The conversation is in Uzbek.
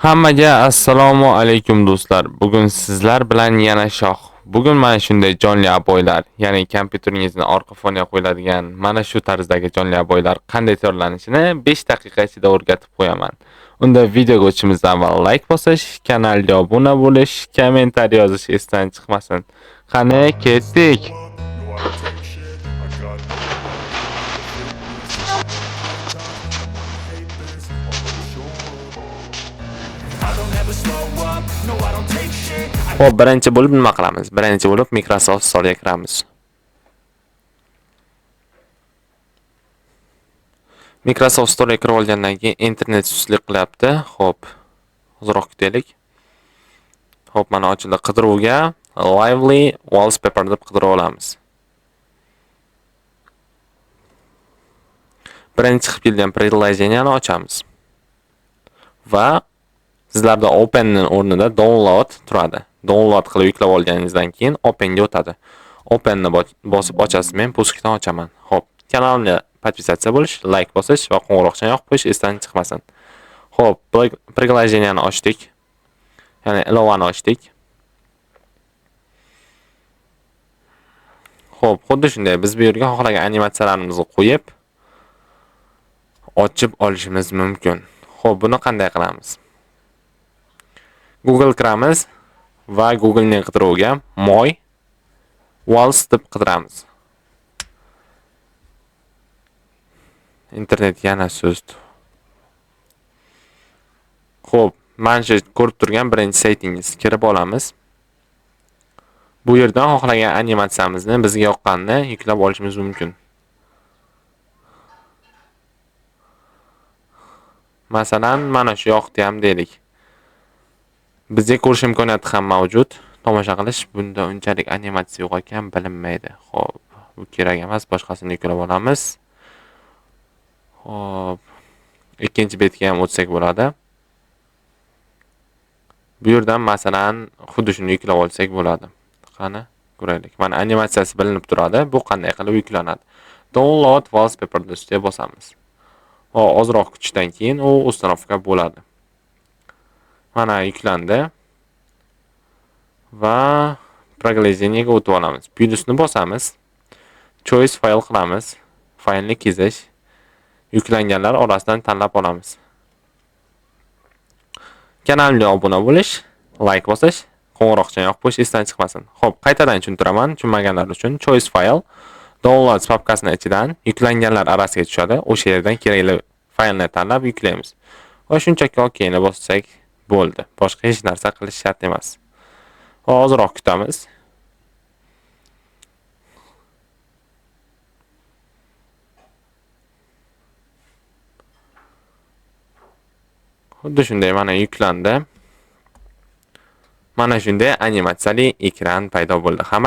Hammaga assalomu alaykum do'stlar. Bugun sizlar bilan yana Shoh. Bugun mana shunday jonli oboylar, ya'ni kompyuteringizni orqa foniga qo'yiladigan mana shu tarzdagi jonli oboylar qanday tayyorlanishini 5 daqiqa ichida o'rgatib qo'yaman. Unda videoga o'tishimizdan avval like bosish, kanalga obuna bo'lish, kommentariy yozish esdan chiqmasin. Qani ketdik. No, I don't take shit. I got no love for the fakeness. I don't hate this. I'll always show up. I don't ever slow up, no I don't take shit. I Xo'p, birinchi bo'lib nima qilamiz? Birinchi bo'lib Microsoft Store'ga kiramiz. Microsoft Store'ga kirib olgandan keyin internet suslik qilyapti. Xo'p, ozroq kutaylik. Xo'p, mana ochildi. Qidiruvga Lively Wallpaper deb qidirib olamiz. Birinchi chiqib kelgan приложениeni ochamiz. Va sizlarda Open'ning o'rnida Download turadi. Download qilib yuklab olganingizdan keyin Open'ga o'tadi. Open'ni bosib ochasiz. Men pускdan ochaman. Xo'p, kanalimga podpisatsiya bo'lish, like bosish va qo'ng'iroqchani yoqib qo'yish esdan chiqmasin. Xo'p, приложениeni ochdik. Ya'ni ilovani ochdik. Xo'p, xuddi shunday biz bu yerga xohlagan animatsiyalarimizni qo'yib ochib olishimiz mumkin. Xo'p, buni qanday qilamiz? Google kiramiz va Googlening qidiruviga Moy Walls deb qidiramiz. Internet yana sust. Xo'p, mana shu ko'rib turgan birinchi saytingiz kirib olamiz. Bu yerdan xohlagan animatsiyamizni bizga yoqqanini yuklab olishimiz mumkin. Masalan, mana shu yoqdi ham deylik. Bizga ko'rish imkoniyati ham mavjud. Tomosha qilish bunda unchalik animatsiya yo'q ekan, bilinmaydi. Xo'p, bu kerak emas, boshqasini yuklab olamiz. Xo'p, ikkinchi betga ham o'tsak bo'ladi. Bu yerdan masalan xuddi shuni yuklab olsak bo'ladi. Qani, ko'raylik. Mana animatsiyasi bilinib turadi. Bu qanday qilib yuklanadi? Download wallpaper ustiga bosamiz. Va ozroq kutishdan keyin u ustanovka bo'ladi. Mana yuklandi. Va приложениеga o'tib olamiz. Plyusni bosamiz. Choice file qilamiz. Faylni kezish. Yuklanganlar orasidan tanlab olamiz. Kanalimga obuna bo'lish, like bosish, qo'ng'iroqchani yoqib qo'yish esdan chiqmasin. Xo'p, qaytadan tushuntiraman, tushunmaganlar uchun choice file downloads papkasini ichidan yuklanganlar orasiga tushadi. O'sha yerdan kerakli faylni tanlab yuklaymiz. Va shunchaki OKni bossak bo'ldi. Boshqa hech narsa qilish shart emas. Va ozroq kutamiz. Xuddi shunday mana yuklandi. Mana shunday animatsiyali ekran paydo bo'ldi. Hamma